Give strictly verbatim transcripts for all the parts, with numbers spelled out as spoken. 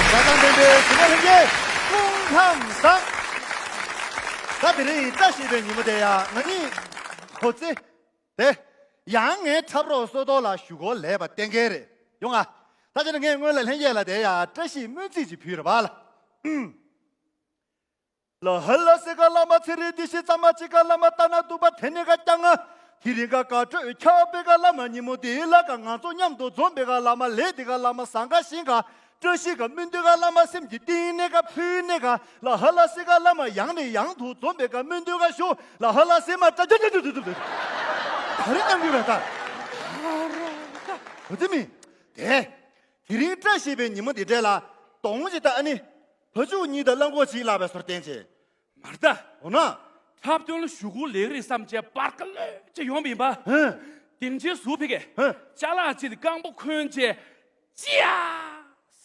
བཟའ་ཚང་ལྡན་པའི་གཟིགས་མོ་ལྷན་རྒྱས། སྐུ་ཁམས་བཟང་། ད་དེ་རིང་བཀྲ་ཤིས་པའི་ཉིན་མོ་དེ་ཡང་ང་གཉིས་ཧོ་ཙི། དེ། ཡང་ངའི་འཁྲབ་རོགས་བསོད་རྡོར་ལགས་གཞུག་གུ་ལས་པ་གཏན་འཁེལ་རེད། ཡོང་ང་། ད་ཆ་ནས་ངས་སྔོན་ལ་ལྷན་རྒྱས་ལ་དེ་ཡང་བཀྲ་ཤིས་སྨོན་ཚིག་ཅིག་ཕུལ་རེད་པ་ལ། ལ་ཧ་ལ་སེ་ཀ་བླ་མ་ཚེ་རིང་འདི་ཤི་ཙམ་མ་ཅི་ཀ་བླ་མ་ལྟ་ན་སྡུག་པ་དེ་ནི་ཀ་ཀྱང་ང་། དེ་རིང་ཀ་དགའ་སྤྲོས་ཁྱབ་པའི་ཀ་བླ་མ་ཉིན་མོ་འདི་ལ་ཀ་ང་ཚོ་མཉམ་དུ་འཛོམས་པའི་ཀ་བླ་མ་ལས་འདི་ཀ་བླ་མ་ཟང་ཀ་ཤིང་ཀ་བཀྲ་ཤིས་ཀ་སྨོན་འདུན་ཀ་བླ་མ་སེམས་ཀྱི་གཏིང་ནས་ཀ་ཕུལ་ནས་ཀ་ལ་ཧ་ལ་སེ་ཀ་བླ་མ་ཡང་ནས་ཡང་དུ་འཛོམས་པའི་ཀ་སྨོན་འདུན་ཀ་ཞུ་ལ་ཧ་ལ་སེ་མ་ཀྲ་ཀྲ་ཀྲ་ཀྲ་ཀྲ་ཀྲ། ག་རེ་གནང་གི་རེད་ད། འོ་དེ་མིན། དེ། དེ་རིང་བཀྲ་ཤིས་པའི་ཉིན་མོ་འདི་འདྲ་ལ་གདོང་ཅིག་ལྟ། ཨ་ནི། བ་ཕྱུགས་གཉིས་དང་གླང་གོག་གཅིག་བརླག་པའི་བཟོ་འདྲ་བསྟན་བྱས། མ་རེད་ད། འོ་ན། འཁྲབ་སྟོན་ལ་གཞུག་གུ་ལེགས་རེད་བསམ་བྱས་པར་ཀ་ལོས་བྱས་ཡོང་བ་ཡིན་པ། ཧན། སྡིངས་ཆའི་ཟུར་ཕ་གིར། ཧན། ཅ་ལག་ཅིག་ལ་རྐང་པ་འཁོན་བྱས། ཅི་ཡ།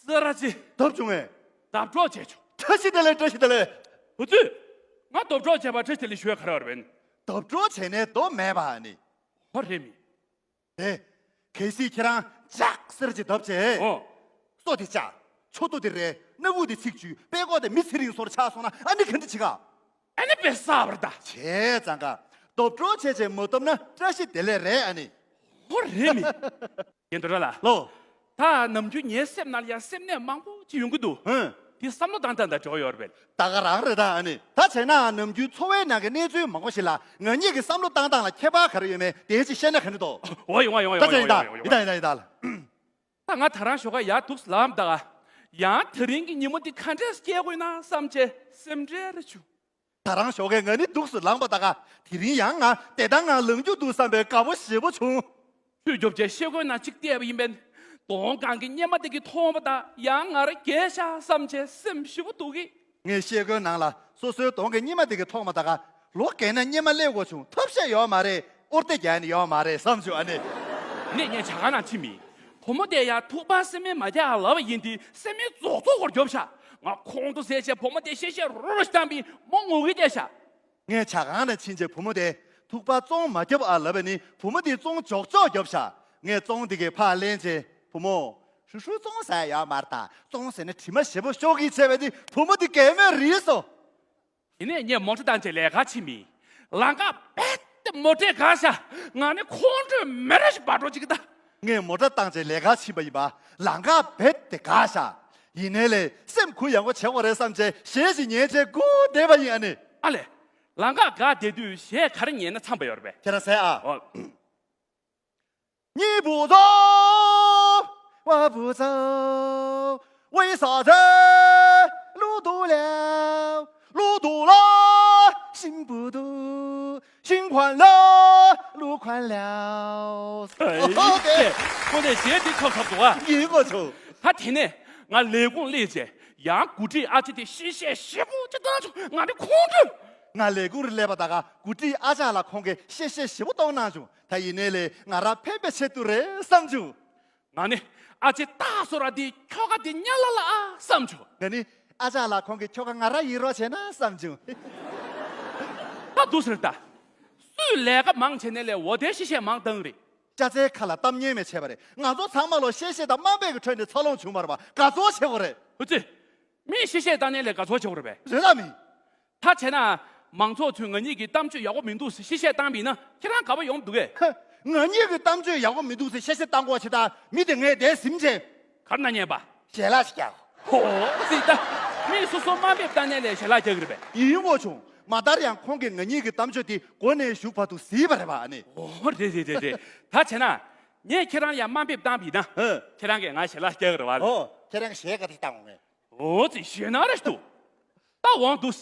ཟེར་ར་ཅི། བརྡབ་བྱུང་ངས། བརྡབ་གྲབས་བྱས་བྱུང་། བཀྲ་ཤིས་བདེ་ལེགས། བཀྲ་ཤིས་བདེ་ལེགས། བུ་ཚུ། ང་བརྡབ་གྲབས་བྱས་པ་བཀྲ་ཤིས་བདེ་ལེགས་ཞུ་ཡ་ག་རེ་ཡོད་རེད་པས། བརྡབ་གྲབས་བྱས་ནས་བརྡབ་མེད་པ་ནི། ཧོ་རེད་མི། དེ། གལ་སྲིད་ཁྱེད་རང་ལྕགས་ཟེར་གྱི་བརྡབ་བྱས། ཨོ། སོ་དེ་བཅག་ཕྱོགས་གཏོགས་དེ་རེད། སྣ་བུག་དེ་ཚིག་བཅུས་པད་ཀོག་དེ་མི་ཚེ་རིང་སོར་ཆགས་སོང་ན་ཨ་ནི་ག་འདྲ་བྱེད་ག་ཨ་ནི་དཔེ་གསར་པ་རེད་ད། བྱས་ཙང་ཀ་བརྡབ་གྲབས་བྱས་བྱས་མ་བརྡབ་ན་བཀྲ་ཤིས་བདེ་ལེགས་རེད་ཨ་ནི། ཧོ་རེད་མི། རྒན་རྡོ་ར་ལགས། ལོ། ད་ནམ་རྒྱུན་ངའི་སེམས་ནང་ལ་ཡང་སེམས་ནད་མང་པོ་ཅིག་ཡོང་གི་འདུག་ཧུན། དེ་བསམ་བློ་བཏང་སྟངས་དང་འབྲེལ་བ་ཡོད་རེད་པས། ད་ག་རང་རེད་ད་ཨ་ནི། ད་བྱས་ན་ནམ་རྒྱུན་འཚོ་བའི་ནང་གི་གནས་ཚུལ་མང་པོ་ཞིག་ལ་ང་གཉིས་ཀྱི་བསམ་བློ་བཏང་སྟངས་ལ་ཁྱད་པར་ག་རེ་ཡོད་མེད་དེ་ཅིག་བཤད་ན་ག་འདྲ་འདུག་འོ་ཡོང་བ་ཡོང་བ་ད་ཡོང་བ་ཡིན་ད་ཡོང་བ་ཡིན་ད་ཡིན་ད་ཡིན་ད་ཡིན་ད་ལ། ད་ང་ད་རང་ཞོགས་ཀ་ཡར་འདུག་ལངས་ད་ག་ཡང་དེ་རིང་གི་ཉིན་མོ་འདི་ག་འདྲས་སྐྱེལ་དགོས་ན་བསམ་བྱས་སེམས་ཁྲལ་རེ་བྱུང་། ད་རང་ཞོགས་ཀས་ང་ནི་འདུག་སེ་ལངས་པ་ད་ག་དེ་རིང་ཡང་ང་བདེ་ཐང་ངང་ལངས་རྒྱུ་འདུག་བསམ་པའི་དགའ་པོ་ཞེ་པོ་བྱུང་། ཆུ་རྒྱོབ་བྱས་ཤེལ་སྒོའི་ནང་གཅིག་བལྟས་པ་ཡིན་པས། གདོང་སྒང་གི་གཉེར་མ་དེ་གིས་མཐོང་བ་དང་ཡང་ང་རང་རྒས་ཤག་བསམ་བྱས་སེམས་ཞེ་པོ་སྡུག་གི། ངས་ཤེལ་སྒོའི་ནང་ལ་སོ་སོའི་གདོང་གི་གཉེར་མ་དེ་གིས་མཐོང་བ་ད་ག་ལོ་རྒས་ན་གཉེར་མ་སླེབས་དགོས་བྱུང་ཐབས་ཤེས་ཡོད་མ་རེད། ཨོར་ཏེ་རྒྱག་ནི་ཡོད་མ་རེད་བསམ་བྱུང་ཨ་ནི། ནས་ངས་ཇ་ཁང་ནང་ཕྱིན་མི། བུ་མོ་དེ་ཡང་ཐུག་པ་སེམས་མེད་མ་རྒྱག་ལབ་པ་ཡིན་དུས་སེམས་མེད་རྫོགས་རྫོགས་སྐོར་རྒྱོབ་ཤག་ང་ཁོང་ཁྲོ་ཟས་བྱས་བུ་མོ་དེ་གཤེ་གཤེ་རུ་རུ་ཞིག་བཏང་པས་མོ་ངུ་གི་བསྡད་ཤག་ངས་ཇ་ཁང་ནང་ཕྱིན་རྗེས་བུ་མོ་དེ་ཐུག་པ་བཙོང་མ་རྒྱོབ་ཨ་ལབ་པ་ནི་བུ་མོ་དེས་བཙོང་མགྱོགས་མགྱོགས་རྒྱོབ་ཤག་ངས་བཙོང་དེ་གའི་ཕར་ལེན་རྗེས་བུ་མོ། ཧྲུ་ཧྲུ་བཙོང་ཟ་ཡ་ཡོད་མ་རེད་ད། བཙོང་ཟེར་ནས་དྲི་མ་ཞེ་པོ་ཤོར་གི་བྱས་པ་དེ་བུ་མོ་དེ་གད་མོས་རིལ་སོང་། དེ་ནས་ངས་མོ་ཊ་བཏང་བྱས་ལས་ཀར་ཕྱིན་མི། ལམ་ཁ་རྦད་དེ་མོ་ཊས་བཀག་ཤག་ང་ནི་ཁོང་ཁྲོས་མེ་ར་ཞིག་འབར་འགྲོ་ཅིག་གི་ད། ངས་མོ་ཊ་བཏང་བྱས་ལས་ཀར་ཕྱིན་པ་ཡིན་པ། ལམ་ཁ་རྦད་དེ་བཀག་ཤག་ཡིན་ནའི་ལས་སེམས་གུ་ཡངས་པོ་བྱེད་དགོས་རེད་བསམ་བྱས་གཞས་ཤིག་ཉན་བྱས་སྒུག་བསྡད་པ་ཡིན་ཨ་ནི། ཨ་ལས། ལམ་ཁ་བཀག་བསྡད་དུས་གཞས་ག་རེ་ཉན་ན་འཚམ་པ་ཡོད་རེད་པས། ཁྱེད་རང་གསན་ཨ། ཨོ། 你不走，我不走，为啥子？路堵了，路堵了，心不堵，心宽了，路宽了。哎，对。 ཁོ་ནས་གཞས་འདི་ཁྱོད་ཁྱབ་འདུག་ཨ། ཡིན་གོ་ཆུ། ད་དེ་ནས་ང་ལས་ཁུངས་སླེབས་རྗེས་ཡང་འགོ་ཁྲིད་ཨ་ཅེ་དེ་གཤེ་གཤེ་ཞེ་པོ་ཅིག་བཏང་བྱུང་ང་ནི་ཁོང་ཁྲོས། ང་ལས་ཁུངས་རུ་སླེབས་པ་ད་ག་འགོ་ཁྲིད་ཨ་ཅག་ལགས་ཁོང་གིས་གཤེ་གཤེ་ཞེ་པོ་གཏོང་གནང་བྱུང་། ད་ཡིན་ནའི་ལས་ང་རང་ཕན་པའི་ཆེད་དུ་རེད་བསམ་བྱུང་། ང་ནི་ཨ་ཅེ་རྟགས་བཟོ་ར་དེ་ཁྱོ་ག་དེ་གཉའ་ལ་ལ་ཨ་བསམ་བྱུང་། ང་ནི་ཨ་ཅག་ལགས་ཁོང་གི་ཁྱོ་ག་ང་རང་ཡིན་རོགས་བྱས་ན་བསམ་བྱུང་། ད་འདུག་ཟེར་ད། སུས་ལས་ཀ་མང་བྱས་ནས་ལས་འོ་དེ་གཤེ་གཤེ་མང་བཏང་རེད། ཅ་ཚའི་ཁ་ལ་གཏམ་ངན་མེད་བྱས་པ་རེད། ང་ཚོ་ཚང་མ་ལོ་གཤེ་གཤེ་དང་དམའ་འབེབས་ཀྱི་ཁྲོད་ནས་འཚར་ལོངས་བྱུང་བ་རེད་པ། དགའ་ཚོར་བྱེད་དགོས་རེད། ཧུ་ཙི། མིས་གཤེ་གཤེ་བཏང་ནས་ལས་དགའ་ཚོར་བྱེད་དགོས་རེད་པས། རེད་ད་མིན། ད་བྱས་ན། མང་ཚོགས་ཚོས་ང་གཉིས་ཀྱི་གཏམ་བརྗོད་ཡག་པོ་མི་འདུག་ཟེར་གཤེ་གཤེ་བཏང་བ་ཡིན་ན་ཁྱེད་རང་དགའ་པོ་ཡོང་མི་འདུག་གས། ཧ། ང་གཉིས་ཀྱི་གཏམ་བརྗོད་ཡག་པོ་མི་འདུག་ཟེར་གཤེ་གཤེ་བཏང་དགོས་བྱེད་ད་མི་དེ་ངས་དེ་ཟིན་བྱས། གར་ན་ཉན་པ། ཞལ་ལག་ཞིག་རྒྱག་ཧོ་ཙི་ད། མིས་སོ་སོ་དམའ་འབེབས་བཏང་ནས་ལས་ཞལ་ལག་རྒྱག་གི་རེད་པས། ཡིན་འོ་བྱུང་། མ་མཐར་ཡང་ཁོང་གིས་ང་གཉིས་ཀྱི་གཏམ་བརྗོད་དེ་མགོ་ནས་གཞུག་བར་དུ་གཟིགས་པ་རེད་པ་ཨ་ནི། ཨོ་རེད་རེད་རེད་རེད། ད་བྱས་ན། ངས་ཁྱེད་རང་ཡང་དམའ་འབེབས་བཏང་བ་ཡིན་ན། ཧ། ཁྱེད་རང་གིས་ང་ཞལ་ལག་རྒྱག་གི་རེད་པ། ཨོ། ཁྱེད་རང་གིས་ཞལ་ག་དེ་བཏང་འོང་ངས། ཨོ་ཙི་ཞེད་སྣང་རེ་ཞིག་འདུག་ད་འོང་འདུག་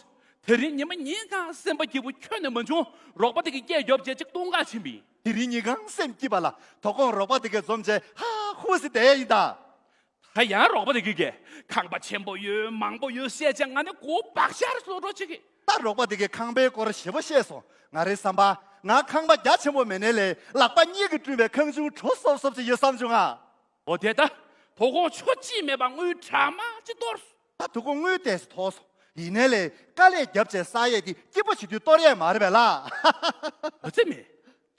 དེ་རིང་ཉི་མ་ཉིན་གང་སེམས་པ་སྐྱིད་པོ་ཁྱོན་ནས་མ་བྱུང་། རོགས་པ་དེ་གིས་སྐད་རྒྱོབ་བྱས་གཅིག་བཏུང་ག་ཕྱིན་པ་ཡིན། དེ་རིང་ཉིན་གང་སེམས་སྐྱིད་པ་ལ་དོ་དགོང་རོགས་པ་དེ་གས་འཛོམས་བྱས་ཧ་ཧུ་ཟེར་བསྡད་ཡ་ཡིན་ད། ད་ཡང་རོགས་པ་དེ་གིས་གས་ཁང་པ་ཆེན་པོ་ཡོད་མང་པོ་ཡོད་བཤད་བྱས་ང་ནི་མགོ་བག་ཤར་བཟོ་འགྲོ་བྱེད་ཀྱི། ད་རོགས་པ་དེ་གིས་ཁང་པའི་སྐོར་ཞེ་པོ་བཤད་སོང་། ང་རའི་བསམ་པ། ང་ཁང་པ་རྒྱ་ཆེན་པོ་མེད་ནའི་ལས་ལག་པ་གཉིས་ཀྱིས་བསྐྲུན་པའི་ཁང་ཆུང་དྲོ་སོབ་སོབ་ཅིག་ཡོད་བསམ་བྱུང་ང་། འོ་དེ་ད། དོ་དགོང་ཆུ་གཅིག་མེད་པར་དངུལ་གྲངས་མང་ཅིག་གཏོར་སོང་། ད་དོ་དགོང་དངུལ་ཏོག་ཙམ་ཐོགས་སོང་། ཡིན་ནའི་ལས་དཀའ་ལས་བརྒྱབ་བྱས་བསགས་ཡས་དེ་སྐྱིད་པོ་བྱེད་དུས་གཏོར་ཡས་མ་རེད་པས་ལགས། འོ་ཙི་མེད།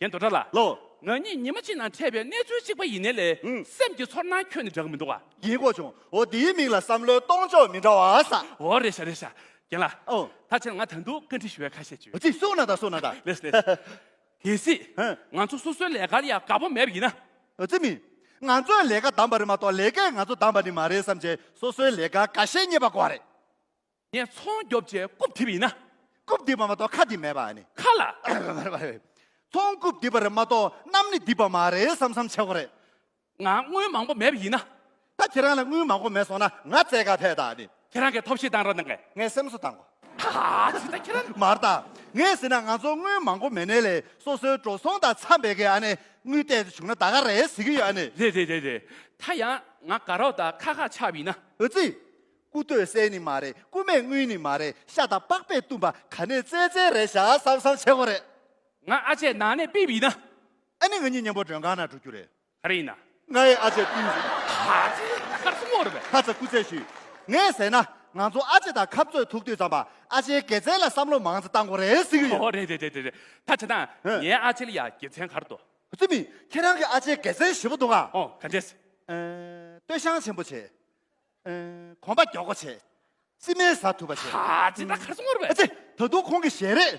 རྒན་རྡོ་བཀྲ་ལགས། ལོ། ང་གཉིས་ཉི་མ་གཅིག་ནང་འཕྲད་པའི་གནས་ཚུལ་གཅིག་པ་ཡིན་ནའི་ལས། ཨང་། སེམས་ཀྱི་ཚོར་སྣང་ཁྱོན་ནས་འདྲ་གི་མི་འདུག་ག་ཡིན་གོ་བྱུང་། འོ་འདིའི་མིང་ལ་བསམ་བློའི་གཏོང་ཕྱོགས་མི་འདྲ་བ་ས། འོ་རེད་ཤག་རེད་ཤག་རྒན་ལགས། ཨོ། ད་ཕྱིར་ང་ད་དུང་བཀའ་འདྲི་ཞུ་བའི་ཁ་ཤས་ཅིག་ཡོད། ཅིག་གསུངས་ན་ད་གསུངས་ན་ད། ལེས་ལེས། གལ་སྲིད། ཧན། ང་ཚོ་སོ་སོའི་ལས་ཀར་ཡང་དགའ་པོ་མེད་པ་ཡིན་ན། ཨ་ཙི་མི། ང་ཚོའི་ལས་ཀ་བདམས་པ་རེད་མ་གཏོགས་ལས་ཀས་ང་ཚོ་བདམས་པ་ནི་མ་རེད་བསམ་བྱས་སོ་སོའི་ལས་ཀར་དགའ་ཞེན་རྙེད་པ་དགོས་རེད། ངས་ཚོང་རྒྱོབ་བྱས་རྐུབ་རྡིབ་པ་ཡིན་ན། རྐུབ་རྡིབ་པ་མ་གཏོགས་ཁ་རྡིབ་མེད་པ་ཨ་ནི། ཁ་ལ། ཚོང་རྐུབ་རྡིབ་པ་རེད་མ་གཏོགས་གནམ་ནི་རྡིབ་པ་མ་རེད་བསམ་བསམ་བྱེད་དགོས་རེད། ང་དངུལ་མང་པོ་མེད་པ་ཡིན་ན། ད་ཁྱེད་རང་ལ་དངུལ་མང་པོ་མེད་སོང་ན་ང་བཙལ་ག་ཕེབས་དང་ནི། ཁྱེད་རང་གིས་ཐབས་ཤེས་བཏང་རོགས་གནང་གས། ངས་སེམས་གསོ་བཏང་གོ། ཧ་ཅི་ད་ཁྱེད་རང་། མར་ད། ངས་ཟེར་ན་ང་ཚོ་དངུལ་མང་པོ་མེད་ནའི་ལས་སོ་སོའི་འགྲོ་སོང་དང་འཚམ་པའི་གི་ཨ་ནི་དངུལ་གཏད་དེ་བྱུང་ན་ད་ག་རེད་ཟེར་གི་ཡོད་ཨ་ནི། རེད་རེད་རེད་རེད། ད་ཡང་ང་དགའ་རོགས་དང་ཁ་ཁ་ཆགས་པ་ཡིན་ན། ཨ་ཙི། རྐུ་སྟོད་གསེར་ནི་མ་རེད། རྐུ་མས་དངུལ་ནི་མ་རེད། ཤ་དང་པགས་པས་བཏུམས་པ་ག་ནས་བཙལ་བཙལ་རེད་ཤག་བསམ་བསམ་བྱེད་དགོས་རེད། ང་ཨ་ཅེ་ནང་ནས་ཕུད་པ་ཡིན་ན། ཨ་ནི་ང་གཉིས་མཉམ་པོ་མགྲོན་ཁང་ནང་འགྲོ་རྒྱུ་རེད། ག་རེ་ཡིན་ན། ང་ཡི་ཨ་ཅེ་བསྟུན་ཟིན། ཧ་ཅི་ཁར་སོང་བ་རེད་པས། ཁ་ཚ་སྐུ་རྩེད་ཞུས། ངས་ཟེར་ན་ང་ཚོ་ཨ་ཅེ་དང་ཁ་རྩོད་ཐུག་དུས་ཙམ་པ་ཨ་ཅེའི་དགེ་མཚན་ལ་བསམ་བློ་མང་ཙམ་བཏང་དགོས་རེད་ཟེར་གི་ཡོད། ཨོ་རེད་རེད་རེད་རེད། ད་བྱས་ན། ཧེ། ངའི་ཨ་ཅེ་ལ་ཡ་དགེ་མཚན་ག་རེ་འདུག་ཨ་ཙི་མི། ཁྱེད་རང་གི་ཨ་ཅེ་དགེ་མཚན་ཞེ་པོ་འདུག་ག་ཨོ་ག་འདྲས། ཨེ། སྟོད་ཤང་ཆེན་པོ་བྱས། ཨེ། གོམ་པ་མགྱོགས་པོ་བྱས། རྩིས་མེད་ཟ་ཐུབ་པ་བྱས། ཧ་ཅི་ད་ཁར་སོང་བ་རེད་པས། ཨ་ཙི། ད་དུང་ཁོང་གི་ཞལ་རས།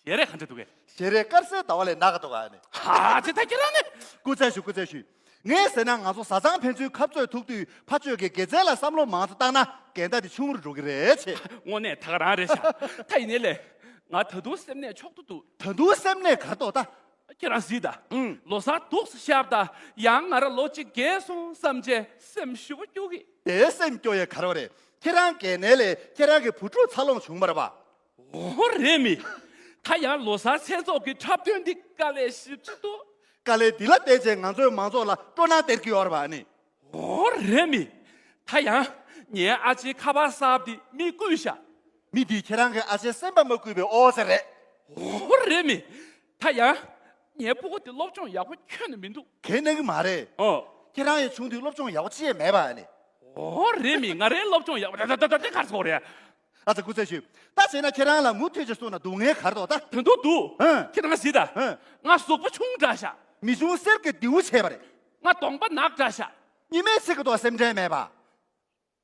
ཞལ་རས་ག་འདྲ་འདུག་གས། ཞལ་རས་དཀར་གསལ་ཟླ་བ་ལས་ནག་ག་འདུག་ག་ནི། ཧ་ཅི་ད་ཁྱེད་རང་ནི། སྐུ་རྩེད་ཞུ་སྐུ་རྩེད་ཞུ། ངས་ཟེར་ན་ང་ཚོ་བཟའ་ཚང་ཕན་ཚུན་ཁ་རྩོད་ཐུག་དུས་ཕ་ཆོས་ཀྱི་དགེ་མཚན་ལ་བསམ་བློ་མང་ཙམ་བཏང་ན་འགལ་ཟླ་དེ་ཆུང་རུ་འགྲོ་གི་རེད་ཆེ། དངོས་གནས་ད་ག་རང་རེད་ཤག་ད་ཡིན་ནའི་ལས། ང་ད་དུང་སེམས་ནད་ཆོག་ཏུ་འདུག་ད་དུང་སེམས་ནད་ག་རེ་འདུག་ད། ཁྱེད་རང་གཟིགས་དང་། ཨང་། ལོ་གསར་འདུག་སེ་ཤར་དང་ཡང་ང་རང་ལོ་གཅིག་རྒས་སོང་བསམ་བྱས་སེམས་ཞེ་པོ་སྐྱོ་གི། དེ་སེམས་སྐྱོ་ཡས་ག་རེ་རེད། ཁྱེད་རང་རྒས་ནའི་ལས་ཁྱེད་རང་གི་བུ་ཕྲུག་འཚར་ལོངས་བྱུང་མ་རེད་པ། འོ་རེད་མི། ད་ཡང་ལོ་གསར་མཚན་ཚོགས་ཀྱི་འཁྲབ་སྟོན་འདི་དཀའ་ལས་ཞེ་པོ་ཅིག་འདུག་དཀའ་ལས་འདི་ལ་བརྟེན་བྱས་ང་ཚོའི་མང་ཚོགས་ལ་སྤྲོ་སྣང་སྟེར་གྱི་ཡོད་རེད་པ་ཨ་ནི། འོ་རེད་མི། ད་ཡང་ངའི་ཨ་ཅེའི་ཁ་པར་གསར་པ་འདི་མིས་བརྐུས་ཤག་མི་འདིས་ཁྱེད་རང་གི་ཨ་ཅེ་སེམས་པ་མ་བརྐུས་པའི་ཨོ་ཙེ་རེད། འོ་རེད་མི། ད་ཡང་། ངའི་སྤུ་གུ་དེ་སློབ་སྦྱོང་ཡག་པོ་ཁྱོན་ནས་མི་འདུག་གན་གནང་གི་མ་རེད། ཨོ། ཁྱེད་རང་ཡང་ཆུང་དུས་སློབ་སྦྱོང་ཡག་པོ་ཅི་ཡང་མེད་པ་ཨ་ནི། འོ་རེད་མི། ང་རའི་སློབ་སྦྱོང་ཡག་པོ་ད་ད་ད་ད་གར་སོང་རེད། ཨ་ཙི་སྐུ་རྩེད་ཞུས། ད་བྱས་ན་ཁྱེད་རང་ལ་མུ་མཐུད་ཅིག་གསུངས་ན་སྡུག་བསྔལ་ག་རེ་འདུག་ད། ད་དུང་འདུག་ཧན། ཁྱེད་རང་གཟིགས་དང་། ཧན། ང་གཟུགས་པོ་ཆུང་དྲགས་ཤག་མི་ཆུང་གསེར་གྱི་རྡེའུ་བྱས་པ་རེད། ང་གདོང་པ་ནག་དྲགས་ཤག་ཉི་མའི་ཚིག་གི་ཐོག་སེམས་ཁྲལ་མེད་པ།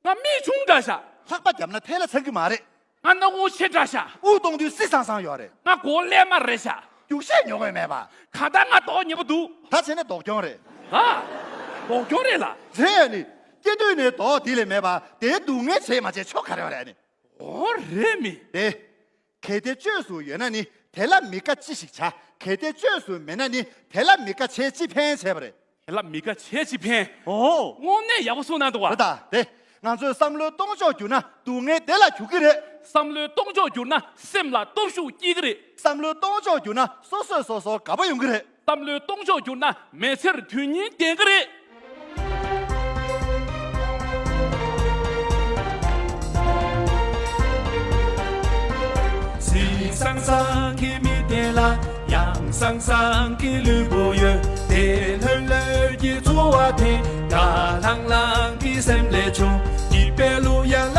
ང་མིག་ཆུང་དྲགས་ཤག་ལྷགས་པ་བརྒྱབ་ན་ཐལ་ལ་ཚང་གི་མ་རེད། ང་སྣ་ཁུང་ཆེ་དྲགས་ཤག་དབུགས་གཏོང་དུས་སི་སང་སང་ཡོད་རེད། ང་མགོ་ཀླད་དམར་རེད་ཤག་རྒྱུག་ཤད་ཉོ་དགོས་མེད་པ། གང་ལྟར་ང་མདོག་ཉེས་པོ་འདུག་ད་བྱས་ན་ལྡོག་གྱོང་རེད། ཨ། ལྡོག་གྱོང་རེད་ལ། རེད་ཨ་ནི། སྐྱེ་དུས་ནས་མདོག་འདི་ལས་མེད་པ་དེའི་སྡུག་བསྔལ་བྱས་མ་བྱས་ཆོ་ག་རེ་བ་རེད་ཨ་ནི། འོ་རེད་མི། དེ། གལ་ཏེ་བཅོས་སུ་ཡོད་ན་ནི་དེ་ལ་མི་དགའ་ཅི་ཞིག་བྱ། གལ་ཏེ་བཅོས་སུ་མེད་ན་ནི་དེ་ལ་མི་དགའ་བྱས་ཅི་ཕན་བྱས་པ་རེད། དེ་ལ་མི་དགའ་བྱས་ཅི་ཕན། ཨོ། དངོས་གནས་ཡག་པོ་གསུངས་གནང་འདུག་བ། རེད་ད་དེ། ང་ཚོས་བསམ་བློའི་གཏོང་ཕྱོགས་བསྒྱུར་ན་སྡུག་བསྔལ་དེ་ལ་གྱུར་གི་རེད། བསམ་བློའི་གཏོང་ཕྱོགས་བསྒྱུར་ན་སེམས་ལ་སྟོབས་ཤུགས་སྐྱེ་གི་རེད། བསམ་བློའི་གཏོང་ཕྱོགས་བསྒྱུར་ན་སོ་སོས་སོ་སོར་དགའ་པོ་ཡོང་གི་རེད། བསམ་བློའི་གཏོང་ཕྱོགས་བསྒྱུར་ན་མི་ཚེར་དོན་སྙིང་ལྡན་གི་རེད། སི་སང་སང་གི་མི་དེ་ལ་ཡང་སང་སང་གི་ལུས་པོ་ཡོད། དེ་ལྷོད་ལྷོད་ཀྱི་འཚོ་བ་དེ་དགའ་ལྷང་ལྷང་གི་སེམས་ལས་བྱུང་། སྐྱིད་པའི་གླུ་ཡང་